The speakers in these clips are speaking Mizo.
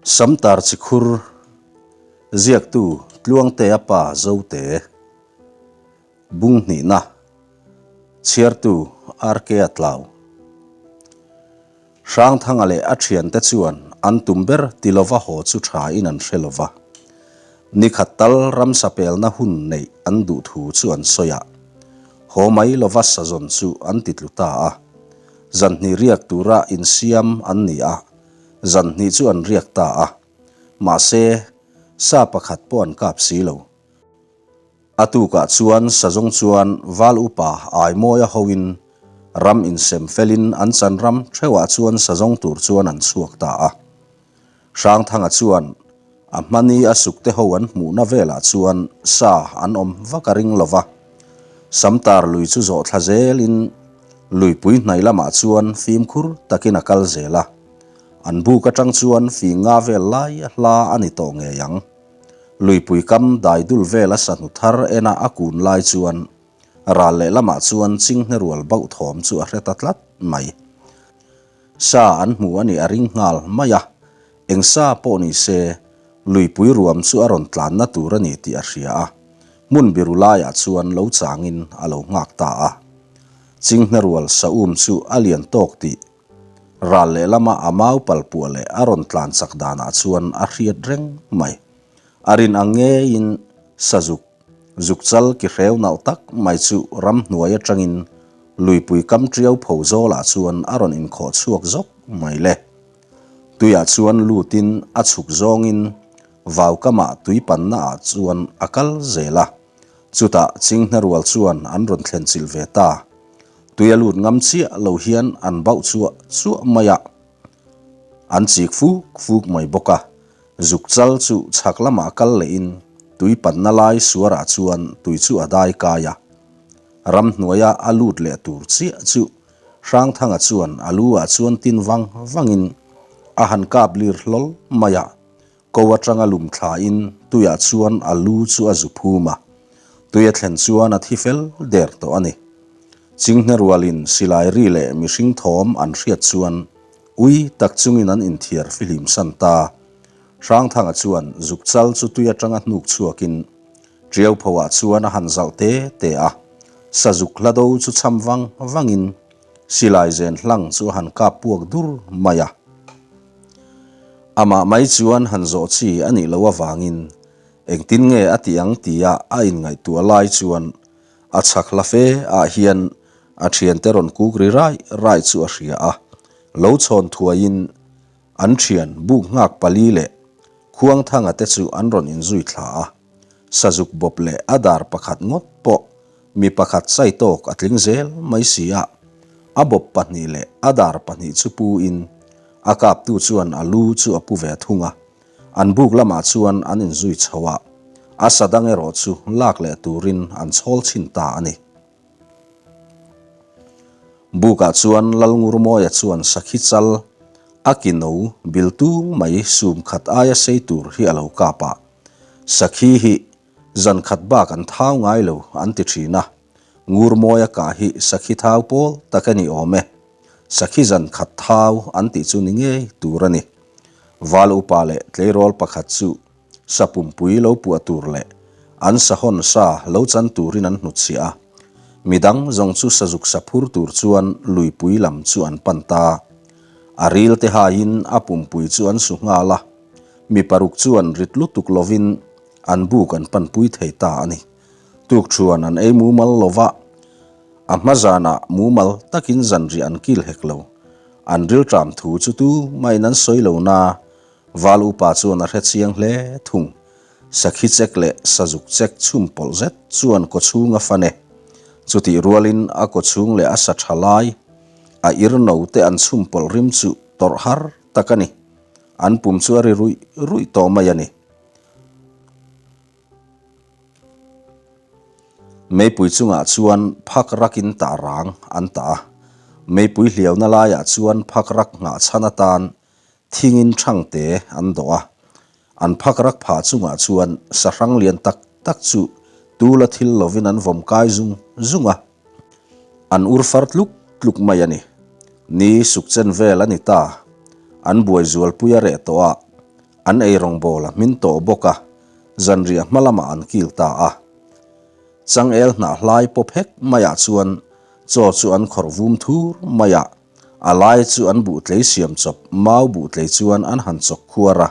Samtar Chikhur, Ziaktu Tluangtea pa Zote, Bung hnihna, Chhiartu RK a tlau. Hrangthanga leh a thiante chuan an tum ber ti lova haw chu tha in an hre lova. Nikhat tal ramsa pelna hun neih an duh thu chu an sawi a. Haw mai lova sazawn chu an ti tlu ta a. Zanhnih riak tura insiam an ni a. Zan hnih chu an riak ta a, mahse, sa pakhat pawh an kap si lo. A tukah chuan Sazawng chuan Val Upa Aimawia hoin ram insem felin an chan ram theuhah chuan Sazawng tur chuan an chhuak ta a. Hrangthanga chuan a hmani a sukte ho an hmuhna velah chuan sa an awm vak a ring lo va, Samtar lui chu zawh thla zelin luipui hnaih lamah chuan fimkhur takin a kal zel a. An buk atang chuan fing nga vel lai a hla a ni tawh ngei ang. Luipui kam dai dul vel a sahnu thar ena a kun lai chuan ral lehlamah chuan chinghne rual bauh thawm chu a hre ta tlat mai. Sa an hmu a nih a ring nghal mai a, eng sa pawh ni se luipui ruam chu a rawn tlanna tur a ni tih a hria a, hmun biru laiah chuan lo changin a lo nghak ta a. Chinghne rual sa um chu a lian tawk tih Ral lehlama a mau pal puah leh a rawn tlan chak danah chuan a hriat reng mai. A rin ang ngeiin sazuk, zukchal ki hreu nalh tak mai chu ramhnuai atangin luipui kam tiau pho zawlah chuan a rawn inkhawh chhuak zawk mai le. Tuiah chuan lutin a chhuk zawngin vaukamah tui pannaah chuan a kal zel a. Chutah chinghne rual chuan an rawn thlen chilh ve ta. Tui a lut ngam chiah lo hian an bauh chuah chuah mai a, an chik fuk fuk mai bawk a. Zuk chal chu chhak lamah kal lehin tui panna lai suarah chuan tui chu a dai kai a. Ramhnuaia a lut leh tur chiah chu Hrangthanga chuan a lu ah chuan tin vang vangin a han kap lir hlawl mai a. Ko atanga lum thlain tuiah chuan a lu chu a zu phum a, tui a thlen chuan a thi fel der tawh a ni. Chinghne rualin silai ri leh mihring thawm an hriat chuan ui tak chungin an inthiar fihlim san ta. Hrangthanga chuan zuk chal chu tui atanga hnuk chhuakin Tiau phoah chuan a han zalh te te a, sazuk hlado chu cham vang vangin silai zen hlang chu a han kap puak dur mai a. Amah mai chuan han zawh chi a nih loh avangin engtin nge a tih ang tia a inngaihtuah lai chuan a chhak hla fe ah hian a thiante rawn kuk ri rai rai chu a hria a, lo chhawn thuaiin an thian buk nghak pali leh Khuangthanga te chu an rawn inzui thla a, sazuk bawp leh a dar pakhat ngawt pawh Mi pakhat chai tawk a tling zel mai si a, a bawp pahnih leh a dar pahnih chu pu in a kaptu chuan a lu chu a pu ve thung a, an buk lamah chuan an inzui chho a, a sa dang erawh chu lak leh turin an chhawl chhin ta a ni. Bukah chuan Lalngurmawia chuan sakhi chal a ki no bil tung mai sum khat aia sei tur hi a lo kap a, sakhi hi Zan khat bak an thau ngai lo an ti thin a, Ngurmawia kah hi sakhi thau pawl tak a ni awm e. Sakhi zan khat thau an tih chu ni ngei tur a ni. Val upa leh tleirawl pakhat chu sa pumpui lo puah tur leh an sahawn sa lo chan turin an hnutchhiah a. Midang zawng chu sazuk sa phur tur chuan luipui lam chu an pan ta. A ril te haiin a pumpui chu an su nghal a, mi paruk chuan rit lutuk lovin An buk an panpui thei ta a ni. Tukṭhuan an ei mumal lo va, a hma zanah mumal takin zanriah an kil hek lo. An rilṭam thu chu tu mahin an sawi lo na, Val upa chuan a hre chiang hle thung. Sakhi chek leh sazuk chek chhum pawlh zet chuan kawchhung a fan e. Chutih rualin a kawchhung leh a sa ṭha lai, a ir no te an chhum pawlh rim chu tawrh har tak a ni. An pum chu a ri ruih ruih tawh mai a ni. Meipui chungah chuan phak rakin tah rang an tah a, meipui hliauna laiah chuan phak rak nghah chhan atan thingin thangte an dawh a. An phak rak phah chungah chuan sahrang lian tak tak chu tula thil lovin an vawm kai zung zung a, an ur far tluk tluk mai a ni. Ni sukchen vel a ni ta, an buai zualpui a reh tawh a. An eirawngbawl a hmin tawh bawk a, zanriah hma lamah an kil ta a. Changel hnah hlai pawp hek maiah chuan chaw chu an khawrh vum thur mai a, a lai chu an buhtlei siam chawp mau buhtlei chuan an han chawk khuar a.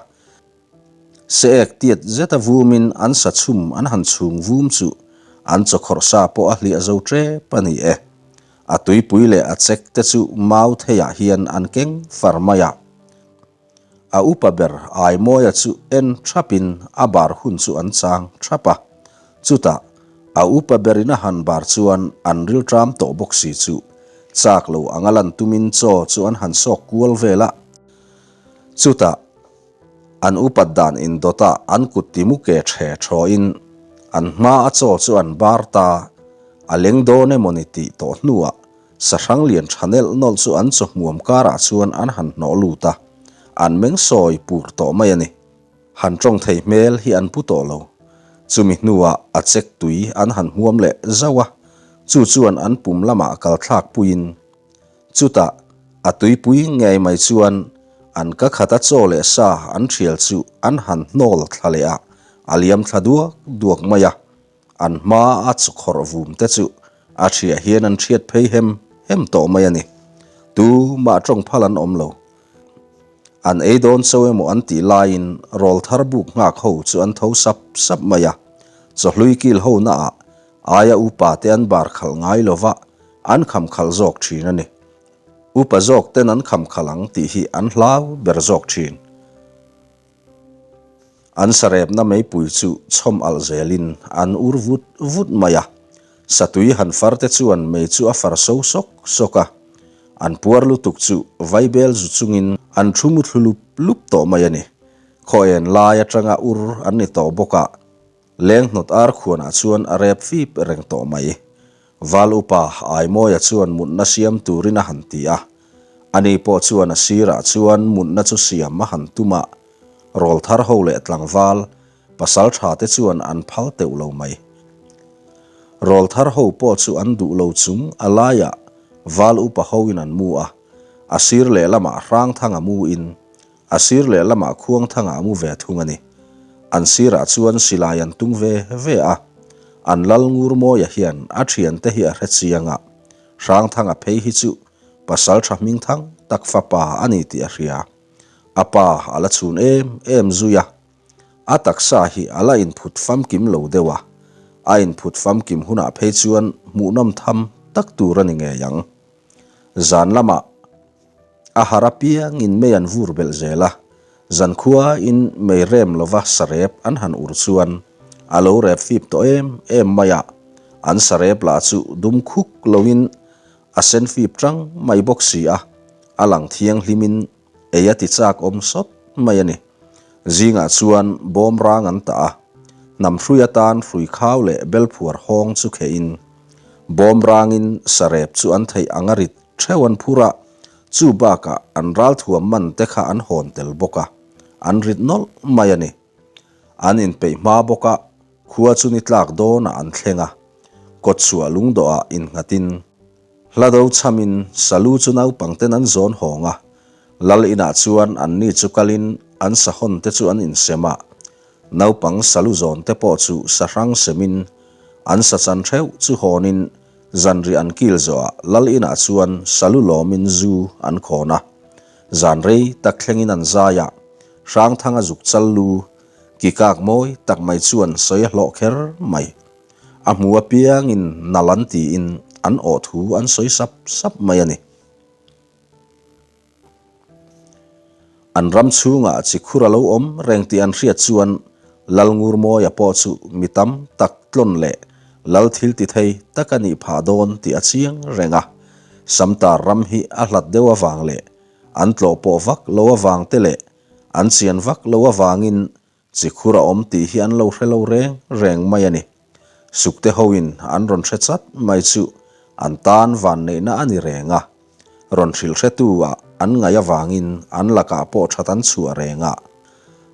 Se ek tiat zeta vumin an sa chhum an han chhung vum chu an chaw khawrh sa pawh a hliah zo tep a ni e. A tuipui leh a chek te chu mau theiah hian an keng far mai a. A upa ber Aimawia chu en thapin a bar hun chu an chang thap a. Chutah, a upa berin a han bar chuan an rilṭam tawh bawk si chu chak lo anga lan tumin chaw chu an han sawk kual vel a. Chutah, an upat dan indawta an kut timu ke ṭhe ṭhawin an hma a chaw chu an bar ta, a leng dawn emawni tih tawh hnuah Sahrang lian tha nelh nawlh chu an chawhmuam karah chuan an han hnawh lut a, an meng sawi pur tawh mai a ni. Han tawng thei hmel hi an pu tawh lo. Chumi hnuah a chek tui an han hmuam leh zauh a, chu chuan an pum lamah kal thlak puiin. Chutah a tuipui ngei mai chuan an ka khata chaw leh sa an thial chu an han hnawl thla leh a, a liam thla duak duak mai a. An hma a chawkhawrh vum te chu a thiah hian an thiat phei hem hem tawh mai a ni. Tu mah tawng phal an awm lo. An ei dawn cho emaw an tih laiin rawlthar buk nghak ho chu an tho sap sap mai a. Chawhlui kil ho naah aia upa te an bar khalh ngai lova an kham khalh zawk thin a ni. Upa zawk ten an kham khalh ang tih hi an hlau ber zawk thin. An sarepna meipui chu chhawm alh zelin an ur vut vut mai a, satui han far te chuan mei chu a far so sawk sawk a, an puar lutuk chu vaibel zu chungin an thu mu thlu lup lup tawh mai a ni. Khaw en lai atanga ur an ni tawh bawk a, Leng hnawt ar khuanah chuan a rep fip reng tawh mai. Val upa Aimawia chuan mutna siam turin a han ti a. Ani pawh chuan a sirah chuan mutna chu siam a han tum a. Rawlthar ho leh tlangval, pasal tha te chuan an phal teuh lo mai. Rawlthar ho pawh chu an duh lo chung a laiah Val upa hoin an mu a. A sir lehlamah Hrangthanga mu in A sir lehlamah Khuangthanga a mu ve thung a ni. An sirah chuan silai an tung ve ve a. An lal Ngurmawia hian a thiante hi a hre chiang a, Hrangthanga phei hi chu pasal tha hmingthang tak fapa a ni tih a hria. A pa a la chhun em em zui a. A taksa hi a la inphut famkim lo deuh a, a inphut famkim hunah phei chuan hmuhnawm tham tak tur a ni ngei ang. Zan lamah. A har apiangin mei an vur belh zel a, zankhuain mei rem lova sarep an han ur chuan a lo rep fip tawh em em mai a, an sarep lah chu dum khuk loin a sen fip tang mai bawk si a, a lang thianghlimin ei a ti chak awm sawt mai a ni. Zingah chuan bawm rang an tah a, hnam hrui atan hrui khau leh belphuar hawng chu khehin bawm rangin sarep chu an theih ang a rit Theu an phur a, chu bakah an ralthuam man te kha an hawn tel bawk a, an rit nawlh mai a ni. An inpeih hma bawk a, khua chu ni tlak dawnah an thleng a, kawtchhuah lungdawhah innghatin hlado chhamin salu chu naupangten an zawn hawng a, lal inah chuan anni chu kalin an sahawn te chu an insem a, naupang salu zawn te pawh chu sahrang semin an sachan theuh chu hawnin Zanri an kil zawhah Lal inah chuan salu lawmin zu an khawn a. Zan rei tak thlengin an zai a, Hrangthanga zuk chal lu ki kak mawi tak mai chuan sawi a hlawh kher mai. A hmu apiangin nal an tiin an awh thu an sawi sap sap mai a ni. An ram chhungah chikhur a lo awm reng tih an hriat chuan Lalngurmawia pawh chu mi tam tak tlawn leh lal thil ti thei tak a nih phah dawn tih a chiang reng a. Samtar ram hi a hlat deuh avang leh an tlawh pawh vak lo avang te leh an chian vak lo avangin Chikhur a awm tih hi an lo hre lo reng reng mai a ni. Sukte hoin an rawn hre chat mai chu an tan vanneihna a ni reng a. Rawn hrilh hretu ah an ngaih avangin an lakah pawh that an chhuah reng a.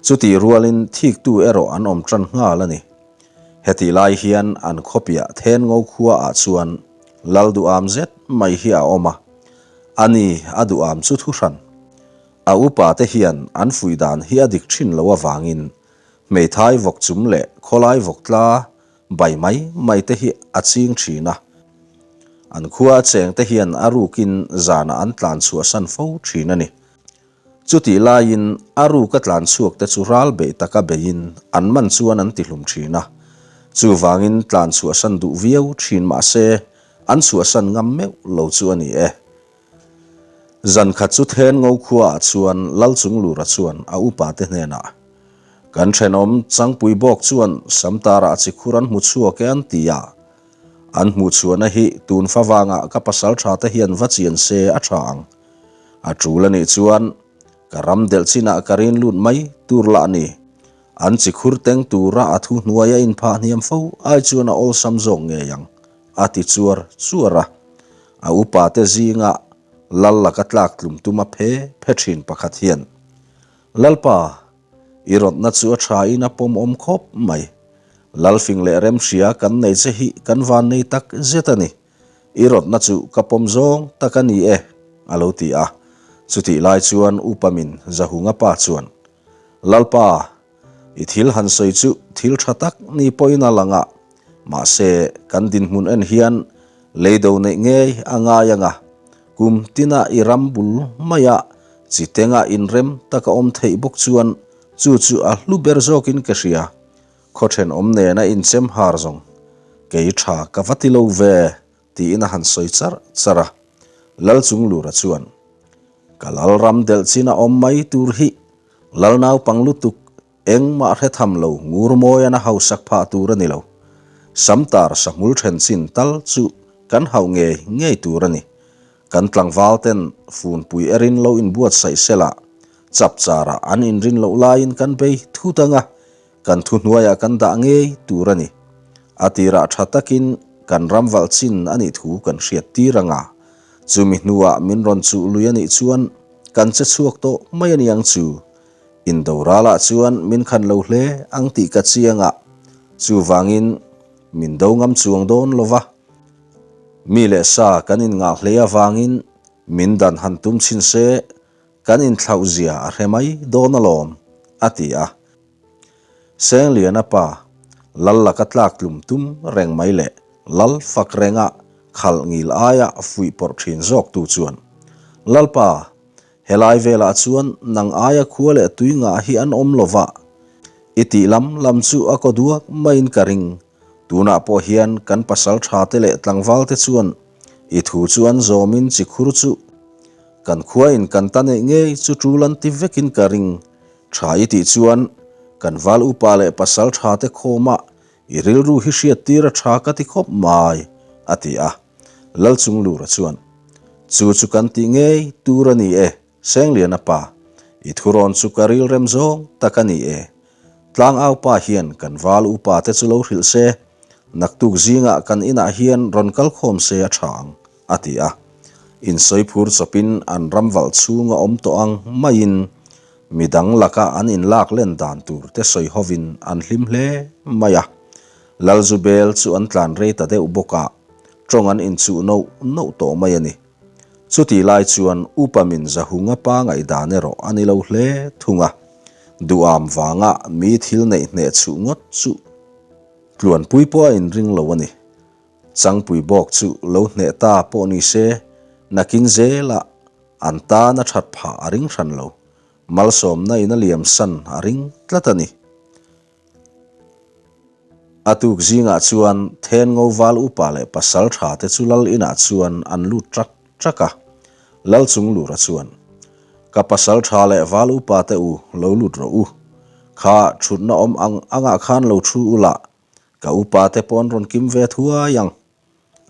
Chutih rualin thiktu erawh an awm tan nghal a ni. Hetih lai hian an khawpiah Thengo khua ah chuan Lal duham zet mai hi a awm a. Ani a duham chu thuhran. A upate hian an fuih dan hi a dik thin lo avangin hmeithai vawk chum leh khawlai vawk tla bai mai mai te hi a ching thin a. An khua a cheng te hian a rukin zanah an tlan chhuahsan fo thin a ni. Chutih laiin a ruka tlan chhuak te chu ral beih taka beiin an man chuan an tihlum thin a. Chuvangin tlan chhuahsan duh viau thin mah se an chhuahsan ngam meuh lo chu a ni e. Zan khat chu then ngo khuaah chuan Lalchunglura chuan a upate hnenah, Kan thenawm Changpui bawk chuan Samtarah chikhur an hmu chhuak e an ti a. An hmuhchhuahna hi tun favangah ka pasal thate hian va chian se a tha ang. A tul a nih chuan ka ram delh chinah ka rin lut mai tur lah ni. An chikhur teng tura a thu hnuai a inphah hniam fo ai chuan a awlsam zawk ngei ang, a ti chuar chuar a. A upate zinga lal laka tlak tlum tuma phe phe thin pakhat hian, Lalpa, i rawtna chu a thain a pawmawm khawp mai. Lalfing leh remhria kan nei che hi kan van nei tak zet a ni. I rawtna chu ka pawm zawng tak a ni e, a lo ti a. Chutih lai chuan Upa min Zahunga pa chuan, Lalpa, i thil han sawi chu thil tha tak ni pawhin a lang a, mahse kan dinhmun en hian leido neih ngei a ngai ang a, kum tina i ram bul maia chi tenga inrem taka awm theih bawk chuan chu chu a hlu ber zawkin ka hria. Khaw thenawm nena inchem har zawng, kei tha ka va ti lo ve, tiin a han sawi char char a. Lalchunglura chuan, Ka lalram delh chin a awm mai tur hi lal naupang lutuk engmah hre tham lo ngur mawian a hausak phah tur a ni lo. Samtar sahmul then chin tal chu kan hauh ngei ngei tur a ni. Kan tlangval ten funpui erin lo inbuatsaih sela, chapchara an inrin loh laiin kan bei thut ang a, Kan thuhnuaiah kan dah ngei tur a ni. A tirah tha takin kan ram valh chin a nih thu kan hriat tir ang a, chumi hnuah min rawn chuh lui a nih chuan kan che chhuak tawh mai a ni ang chu. Indo ralah chuan min khan lo hle ang tih ka chiang a, chuvangin min do ngam chuang dawn lo va. Mi leh sa kan inngah hle avangin min dan han tum chhin se kan inthlauh zia a hre mai dawn alawm, a ti a. Sengliana pa, Lal laka tlak tlum tum reng mai leh Lal fak renga khalh ngil aia fuih pawrh thin zawktu chuan, Lalpa, helai velah chuan nang aia khua leh tui ngah hi an awm lova, i tih lam lam chu a kaw duak maiin ka ring. Tunah pawh hian kan pasal thate leh tlangvalte chuan i thu chu an zawmin chi khur chu kan khuain kan ta neih ngei chu tul an ti vekin ka ring. Tha i tih chuan kan val upa leh pasal tha te khawma i rilru hi hriat tir a tha ka ti khawp mai, a ti a. Lalchunglura chuan, Chu chu kan tih ngei tur a ni e, Sengliana pa, i thurawn chu ka rilrem zawng tak a ni e. Tlangau pa hian kan val upa te chu lo hrilh se, naktuk zingah kan inah hian rawn kal khawm se a tha ang, a ti a. Insawi phur chawpin an ram valh chhunga awm tawh ang maiin midang laka an inlak len dan tur te sawi hovin an hlim hle mai a. Lalzubel chu an tlan rei ta deuh bawk a, tawng an inchuh noh noh tawh mai a ni. Chutih lai chuan Upa min Zahunga pa ngaihdan erawh a ni lo hle thung a, duham vanga mi thil neih hneh chhuh ngawt chu tluanpui pawh a inring lo a ni. Changpui bawk chu lo hneh ta pawh ni se, nakin zelah an tan a that phah a ring hran lo. Malsawmna in a liam san a ring tlat a ni. A tuk zingah chuan then ngo val upa leh pasal tha te chu lal inah chuan an lut ṭak ṭak a. Lal Chunglura chuan, Ka pasal tha leh val upa te u lo lut rawh u. Kha thutna awm ang angah khan lo thu ula, Ka upa te pawh an rawn kim ve thuai ang.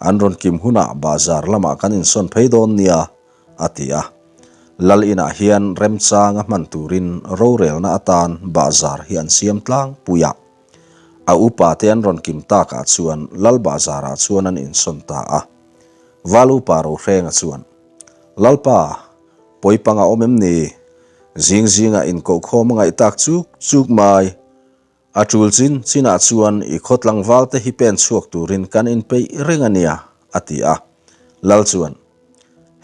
An rawn kim hunah bazar lamah kan insawn phei dawn nia, a ti a. Lal inah hian remchanga hman turin rorelna atan bahzar hi an siam tlangpui a. A upa te an rawn kim takah chuan lal bahzarah chuan an insawn ta a. Val upa Rohrenga chuan, Lalpa, pawipang a awm em ni? Zing zingah inkohkhawm a ngaih tak chuk chuk mai. A tul chin chinah chuan i khaw tlangvalte hi pen chhuak turin kan inpeih reng a nia, a ti a. Lal chuan,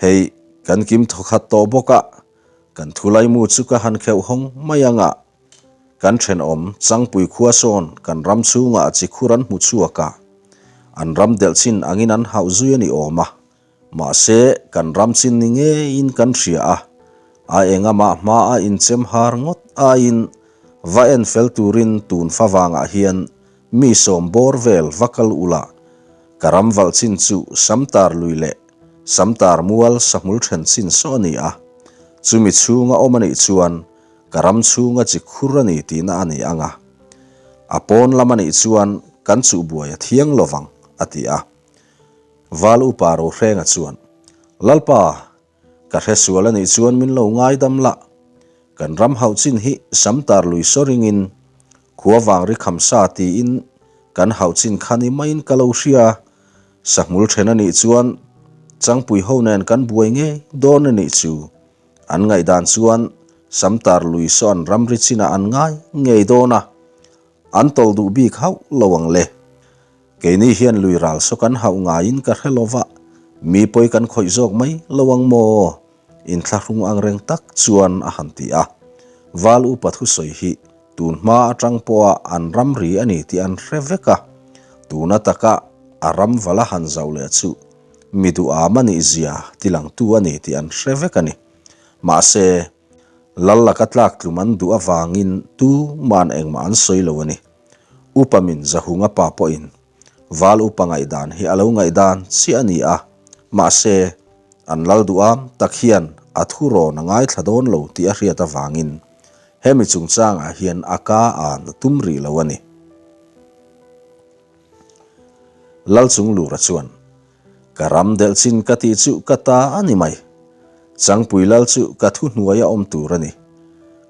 Hei, kan kim thawkhat tawh bawk a. Kan thulaimu chu ka han kheuh hawng mai ang a, kan thenawm Changpui khua sawn kan ram chhungah chi khur an hmu chhuak a, an ram delh chin angin an hauh zui a ni awm a, mahse kan ram chin ni ngeiin kan hria a, a engamah hma a inchem har ngawt aiin va en fel turin tun favangah hian mi sawm bawr vel va kal ula, ka ram valh chin chu Samtar lui leh Samtar mual sahmul then chin saw a ni a, chumi chhunga awm a nih chuan ka ram chhunga chi khur a ni tihna a ni ang a, a pawn lam a nih chuan kan chuh buai a thiang lo vang, a ti a. Val upa Rohrenga chuan, Lalpa, ka hre sual a nih chuan min lo ngaidam lah. Kan ram hauh chin hi Samtar lui saw ringin khua vang ri kham sa tiin kan hauh chin kha ni maiin ka lo hria. Sahmul then a nih chuan Changpui ho nen kan buai ngei dawn a nih chu. An ngaihdan chuan Samtar lui saw an ramri chinah an ngai ngei dawn a, an tawl duh bik hauh lo ang le. Keini hian lui ral saw kan hauh ngaiin ka hre lo va, mi pawi kan khawih zawk mai lo ang maw? Inthlahrung ang reng tak chuan a han ti a. Val upa thusawi hi tun hma atang pawha an ramri a ni tih an hre vek a, tuna taka a ram vala han zauh leh chu mi duham a nih zia tilangtu a ni tih an hre vek a ni. Mahse, Lal laka tlak tlum an duh avangin tuman engmah an sawi lo a ni. Upa min Zahunga pa pawhin Val upa ngaihdan hi a lo ngaihdan chiah a ni a, mahse, an lal duham tak hian a thu rawn a ngaithla dawn lo tih a hriat avangin hemi chungchangah hian a ka an a tum rih lo a ni. Lal Chunglura chuan, Ka ram delh chin ka tih chu ka ta a ni mai. Changpui lal chu ka thu hnuaia awm tur a ni.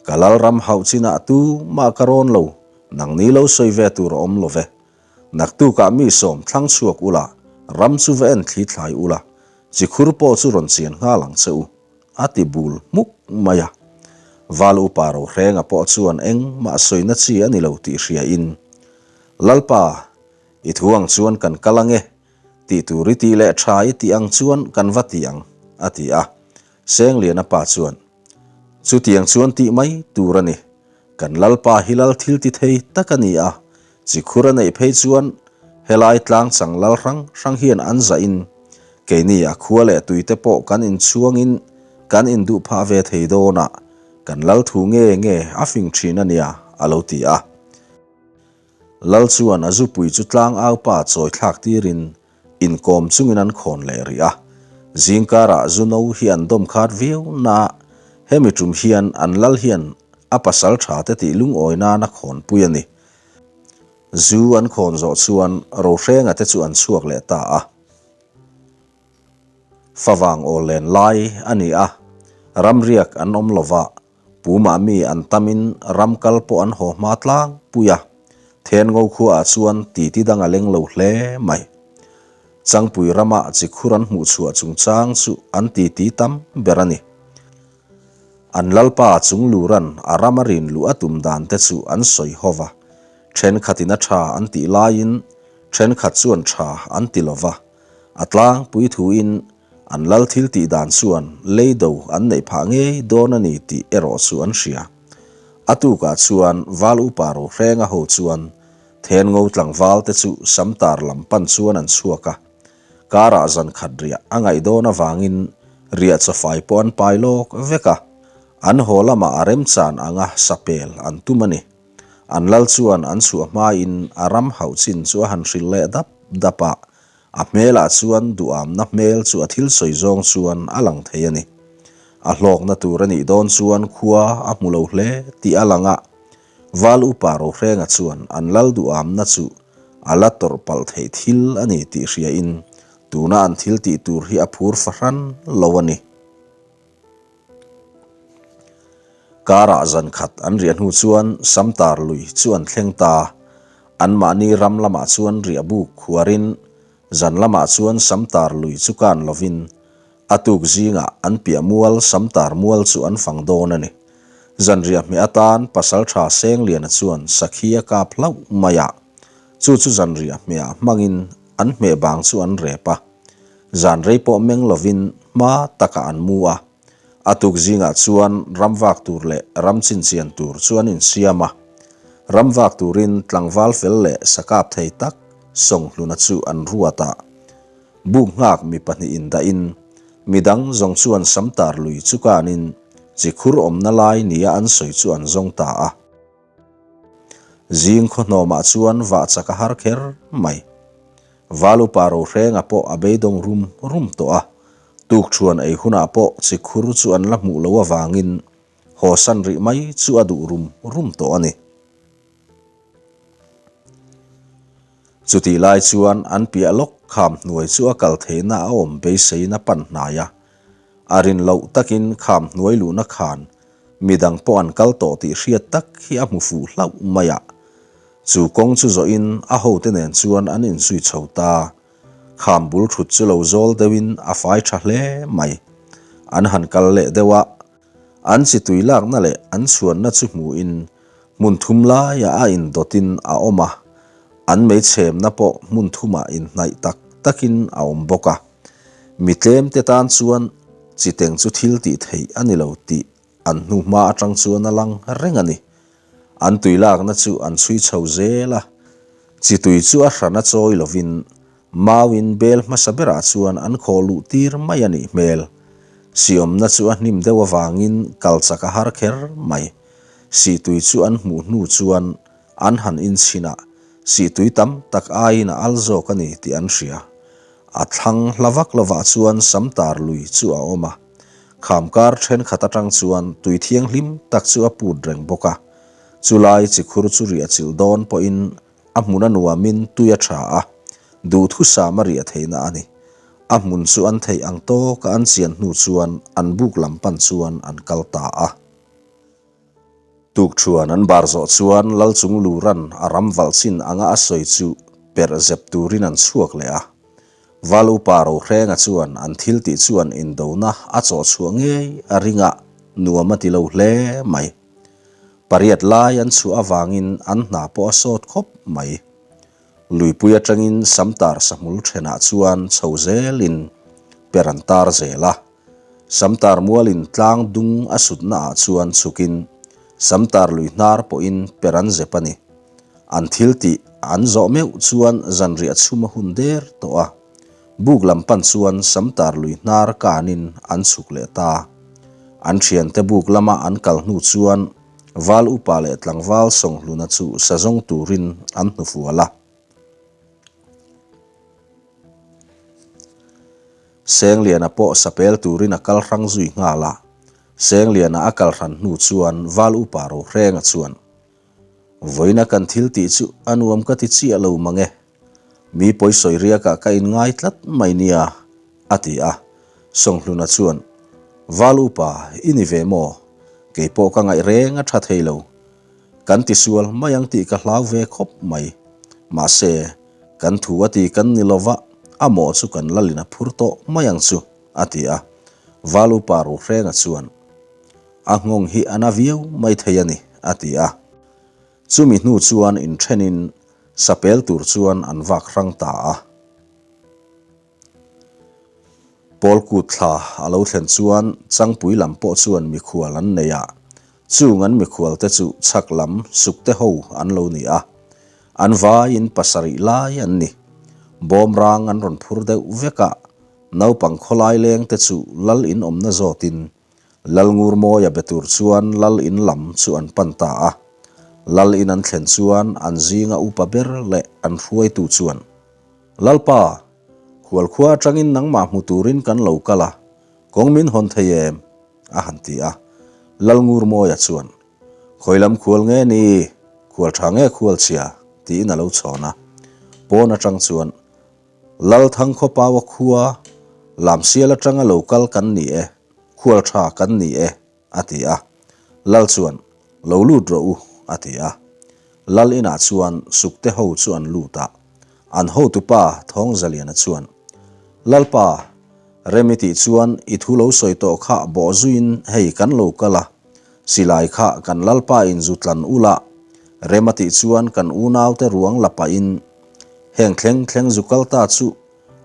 Ka lal ram hauh chinah tu mah ka rawn lo, nangni lo sawi ve tur a awm lo ve. Naktukah mi sawm thlang chhuak ula, ram chu va en thli thlai ula, chikhur pawh chu rawn chian nghal ang che u, a ti bul hmuk mai a. Val upa Rohrenga pawh chuan engmah sawina chi a ni lo tih hriain, Lalpa, i thu ang chuan kan kal ang e, tih tur i tih leh tha i tih ang chuan kan va ti ang, a ti a. Sengliana pa chuan, Chutiang chuan tih mai tur a ni. Kan Lalpa hi lal thil ti thei tak a ni a, chi khur a neih phei chuan helai tlang chang lal hrang hrang hian an zahin keini a khua leh tuite pawh kan inchhuangin kan induh phah ve thei dawn a, kan lal thu nge nge a fing thin a nia, a lo ti a. Lal chuan a zupui chu tlang aupa chawi thlak tirin Inkawm chungin an khawn leh rih a, zingkarah zu no hi an dawm khat viau na, hemi tum hian an lal hian a pasal tha te tih lungawi nan a khawnpui a ni. Zu an khawn zawh chuan Rohrenga te chu an chhuak leh ta a. Favang aw len lai a ni a, ramriak an awm lova, Pumah mi an tamin ram kal pawh an haw hma tlangpui a, Thengo khuaah chuan titi dang a leng lo hle mai. Changpui rama chikhur an hmuh chhuah chungchang chu an titi tam ber a ni. An lalpa Chungluran a ram a rin luh a tum dan te chu an sawi ho va, thenkhatin a tha an tih laiin thenkhat chuan tha an ti lo va, a tlangpui thuin An lal thil tih dan chuan lei do an neih phah ngei dawn a ni tih erawh chu an hria. A tukah chuan Val Upa Rohrenga ho chuan Thengo tlangval te chu Samtar lam pan chuan an chhuak a. Karah zan khat riah a ngaih dawn avangin riah chawfai pawh an pai lawk vek a. An haw lamah a remchan anga sapel an tum a ni. An lal chuan an chhuah hmain a ram hauh chin chu a han hrilh leh dap dap a. A hmelah chuan duhamna hmel chu a thil sawi zawng chuan a lang thei a ni. A hlawkna tur a nih dawn chuan khua a hmu lo hle tih a lang a, Val Upa Rohrenga chuan an lal duhamna chu a la tawrh palh theih thil a ni tih hriain tuna an thil tih tur hi a phur fahran lo a ni. Karah zan khat an riah hnu chuan Samtar lui chu an thleng ta. Anmahni ram lamah chuan riah buk khuarin zan lamah chuan Samtar lui chu kan lovin a tuk zingah an piah mual Samtar mual chu an fang dawn a ni. Zan riah hmeh atan Pasaltha Sengliana chuan sakhi a kap hlauh mai a, chu chu zan riah hmehah hmangin an hmeh bang chu an rep a. Zan rei pawh meng lovin hma takah an mu a. A tuk zingah chuan ram vak tur leh ram chinchian tur chu an insiam a. Ram vak turin tlangval fel leh sakap thei tak Sawnghluna chu an ruat a. Buk nghak mi pahnihin dahin midang zawng chuan Samtar lui chu kanin chikhur awmna lai nia an sawi chu an zawng ta a. Zing khaw hnawmah chuan vah chak a har kher mai. Val upa Rohrenga pawh a beidawng rum rum tawh a, tukṭhuan ei hunah pawh chikhur chu an la hmuh loh avangin haw san rih mai chu a duh rum rum tawh a ni. Chutih lai chuan an piah lawk kham hnuai chu a kal theihna a awm beiseiin a pan hnai a, a rin loh takin kham hnuai luhna khan midang pawh an kal tawh tih hriat tak hi a hmu fuh hlauh mai a. Chu kawng chu zawhin a hote nen chuan an inzui chho ta. Kham bul thut chu lo zawl deuhin a fai tha hle mai. An han kal leh deuh a, An chi tui lakna leh an chhuanna chu hmuhin hmun thum laiah a indawtin a awm a, an meichhemna pawh hmun thumah inhnaih tak takin a awm bawk a. Mi tlemte tan chuan chiteng chu thil tih theih a ni lo tih an hnuhma atang chuan a lang reng a ni. An tui lakna chu an chhui chho zel a, chi tui chu a hrana chawi lovin Mauin bel hmasa berah chuan an khawh luh tir mai a nih hmel. Siawmna chu a hnim deuh avangin kal chak a har kher mai. Sihtui chu an hmuh hnu chuan an han inchhin a, sihtui tam tak aiin a al zawk a ni tih an hria. A thlang hla vak lovah chuan samtar lui chu a awm a. Khamkar thenkhat atang chuan tui thianghlim tak chu a put reng bawk a. Chulai chikhur chu riah chilh dawn pawhin A hmun a nuamin tui a tha a, duhthusam a riah theihna a ni. A hmun chu an theih ang tawka an chian hnu chuan an buk lam pan chuan an kal ta a. Tukṭhuan an bar zawh chuan Lalchung Luran a ram valh chin anga a sawi chu perh zep turin an chhuak leh a. Val upa Rohrenga chuan an thil tih chuan indona a chawh chhuah ngei a ring a, nuam a ti lo hle mai. Pariat lai an chhuah avangin an hna pawh a sawt khawp mai. Luipui atangin Samtar sahmul thenah chuan chho zelin per an tar zel a. Samtar mualin tlang dung a sutnaah chuan chhukin Samtar lui hnar pawhin per an zep a ni. An thil tih an zawh meuh chuan zanriah chhum a hun der tawh a. Buk lam pan chuan Samtar lui hnar kanin an chhuk leh ta. An thiante buk lama an kal hnu chuan Val upa leh tlangval Sawnghluna chu sa zawng turin an hnufual a. Sengliana pawh sa pel turin a kal hrang zui nghal a. Sengliana a kal hran hnu chuan Val upa Rohrenga chuan, Vawiina kan thil tih chu a nuam ka ti chiah lo mang e. Mi pawisawi riakah ka inngai tlat mai nia, a ti a. Sawnghluna chuan, Val upa, i ni ve maw? Kei pawh ka ngaih reng a tha thei lo. Kan tisual mai ang tih ka hlau ve khawp mai. Mahse, kan thu a ti kan ni lova, a mawh chu kan lalin a phur tawh mai ang chu, a ti a. Val upa Ruhrenga chuan, A nghawng hi a na viau mai thei a ni, a ti a. Chumi hnu chuan inthenin sapel tur chuan an vak hrang ta a. Pawl kut thla a lo thlen chuan Changpui lam pawh chuan mikhual an nei a, chung an mikhualte chu chhak lam sukte ho an lo ni a. An vaiin pasarih lai an ni. Bawmrang an rawn phur deuh vek a, naupang khawlai lengte chu lal in awmna zawtin Lalngurmawia be tur chuan Lal in lam chu an pan ta a. Lal in an thlen chuan an zinga upa ber leh an hruaitu chuan, Lalpa, khualkhua atangin nangmah hmu turin kan lo kal a, kawng min hawn thei em? a han ti a. Lalngurmawia chuan, Khawi lam khual nge ni? Khual tha nge khual chhia? tiin a lo chhawn a. Pawn atang chuan, Lalthangkhawpaua khua, Lamsial atanga lo kal kan ni e, khual tha kan ni e, a ti a. Lal chuan, Lo lut rawh u, a ti a. Lal inah chuan sukte ho chu an lut a. An hotupa Thawngzaliana chuan, Lalpa, rem i tih chuan i thu lo sawi tawh kha bawh zuiin hei kan lo kal a, silai kha kan Lalpa in zu tlan ula, rem a tih chuan kan unaute ruang la pahin Heng thleng thleng zu kal ta chu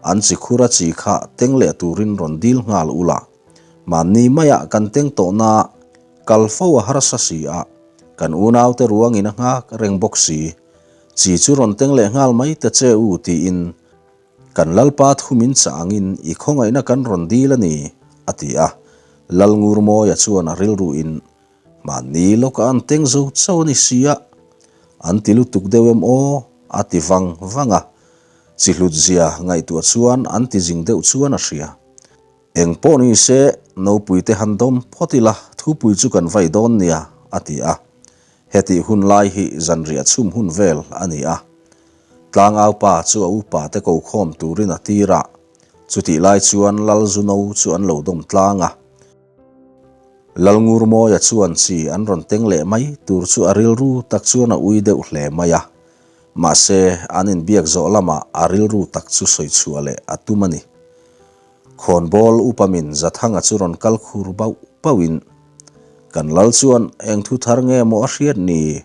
an chi khur a chi kha teng leh turin rawn dil nghal ula. Hmanni maiah kan teng tawhna kal fo a harsa si a, kan unaute ruangin a nghak reng bawk si. Chi chu rawn teng leh nghal mai ta che u tiin kan Lalpa thu min chah angin i khawngaihna kan rawn dil a ni, a ti a. Lalngurmawia chuan a rilruin Mahni lawkah an teng zo chauh a ni si a, an ti lutuk deuh em aw? a ti vang vang a. Chi hlut zia ngaihtuah chuan an ti zing deuh chuan a hria. Eng pawh ni se, nopuite han dawm phawt ila, thupui chu kan vai dawn nia, a ti a. Hetih hun lai hi zanriah chhum hun vel a ni a. Tlangaupa chu a upa te ko khawm turin a tir a, chutih lai chuan Lal Zuno chu an lo dawm tlang a. Lalngurmawia chuan chi an rawn teng leh mai tur chu a rilru tak chuan a ui deuh hle mai a. Mahse, an inbiak zawh lamah a rilru tak chu sawi chhuah leh a tum a ni. Khawnbawl upamin Zathanga chu rawn kal khur bauh bauhin, Kan lal chuan eng thu thar nge maw a hriat ni?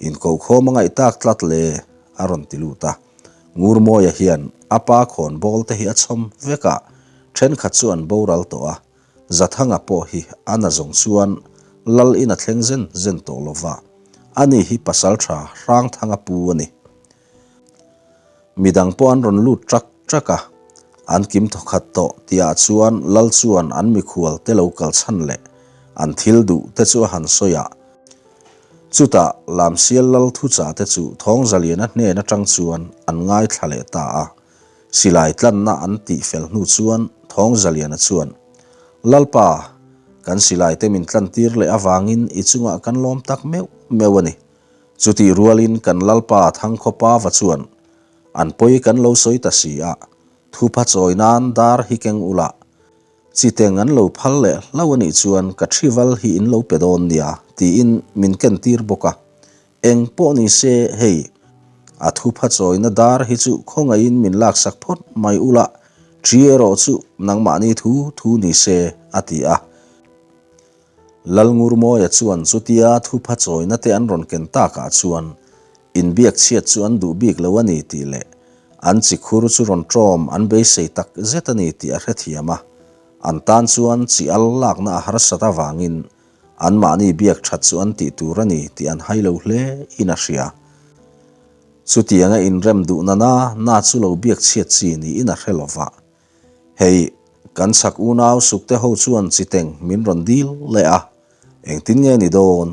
Inkohkhawm a ngaih tak tlat le, a rawn ti lut a. Ngurmawia hian a pa khawnbawl te hi a chhawm vek a, thenkhat chu an boral tawh a. Zathanga pawh hi a na zawng chuan lal in a thleng zen zen tawh lo va, ani hi pasaltha Hrangthanga pu a ni. Midang pawh an rawn lut ṭak ṭak a, an kim thawkhat tawh tihah chuan lal chuan an mikhual te lo kal chhan leh an thil duh te chu a han sawi a. Chutah Lamsial lal thuchah te chu Thawngzaliana hnen aṭang chuan an ngaithla leh ta a. Silai tlanna an tih fel hnu chuan Thawngzaliana chuan, Lalpa, kan silai te min tlantir leh avangin i chungah kan lawm tak meuh meuh a ni. Chutih rualin kan Lalpa Thangkhawpava chuan an pawi kan lo sawi ta si a, thupha chawi nan dar hi keng ula, chiteng an lo phal leh hlauh a nih chuan ka thival hi in lo pe dawn nia, tiin min kentir bawk a. Eng pawh ni se, hei, a thupha chawina dar hi chu khawngaihin min laksak phawt mai ula, ṭi erawh chu nangmahni thu thu ni se, a ti a. Lalngurmawia chuan chutia thupha chawina te an rawn ken takah chuan inbiak chhiat chu an duh bik lo a ni tih leh an chi khur chu rawn ṭawm an beisei tak zet a ni tih a hrethiam a, an tan chuan chi al lakna a harsat avangin Anmahni biak that chu an tih tur a ni tih an hai lo hle in a hria. Chutianga inrem duh na na na chu lo biak chhiat chi niin a hre lo va. Hei, kan chhak unau sukte ho chuan chiteng min rawn dil leh a, engtin nge ni dawn?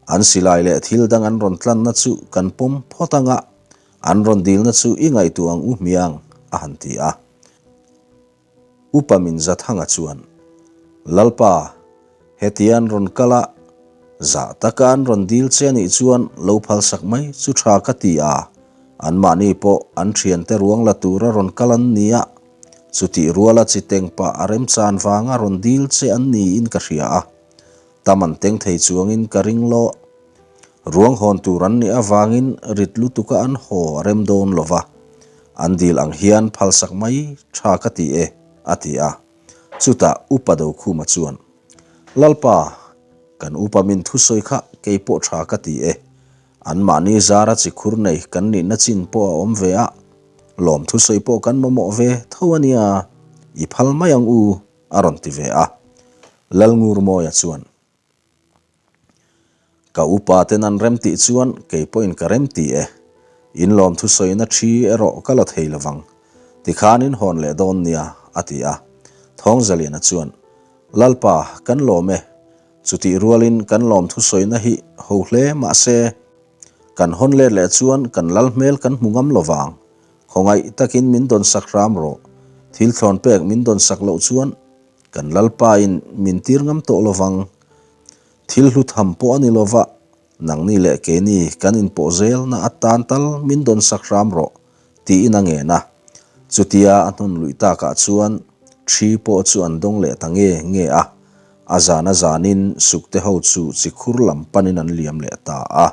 An silai leh thil dang an rawn tlanna chu kan pawm phawt anga, an rawn dilna chu i ngaihtuah ang u hmiang, a han ti a. Upa Minzathanga chuan, Lalpa, hetia an rawn kal a, zah taka an rawn dil che anih chuan lo phalsak mai chu tha ka ti a, anmahni pawh an thiante ruang la tura rawn kal an ni a, chutih ruala chi teng pah a remchan vanga rawn dil che an niin ka hria a, tam an teng thei chuangin ka ring lo. Ruang hawn tur an nih avangin rit lutuka an haw a rem dawn lo va, an dil ang hian phalsak mai tha ka ti e, a ti a. Chutah Upa Dokhuma chuan, Lalpa, kan upa min thusawi kha kei pawh tha ka ti e. Anmahni zara chi khur nei kan nihna chin pawh a awm ve a, lawm thusawi pawh kan mamawh ve tho a nia, i phal mai ang u, a rawn ti ve a. Lalngurmawia chuan. Ka upa ten an rem tih chuan kei pawhin ka rem ti e. In lawm thusawina thi erawh ka la thei lovang. Tikhan in hawn leh dawn nia, a ti a. Thawngzaliana chuan, Lalpa, kan lawm e. Chutih rualin kan lawm thusawina hi ho hle mah se, kan hawn let leh chuan kan lal hmel kan hmu ngam lovang. Khawngaih takin min dawnsak hram rawh. Thil thlawn pek min dawnsak loh chuan Kan Lalpain min tir ngam tawh lovang. Thil hlu tham pawh a ni lova, nangni leh keini kan inpawh zelna atan tal min dawnsak hram rawh, tiin a ngen a. Chutia a hnawn luih takah chuan ṭhi pawh chu an dawng leh ta nge nge a, a zan a zanin sukte ho chu chikhur lam panin an liam leh ta a.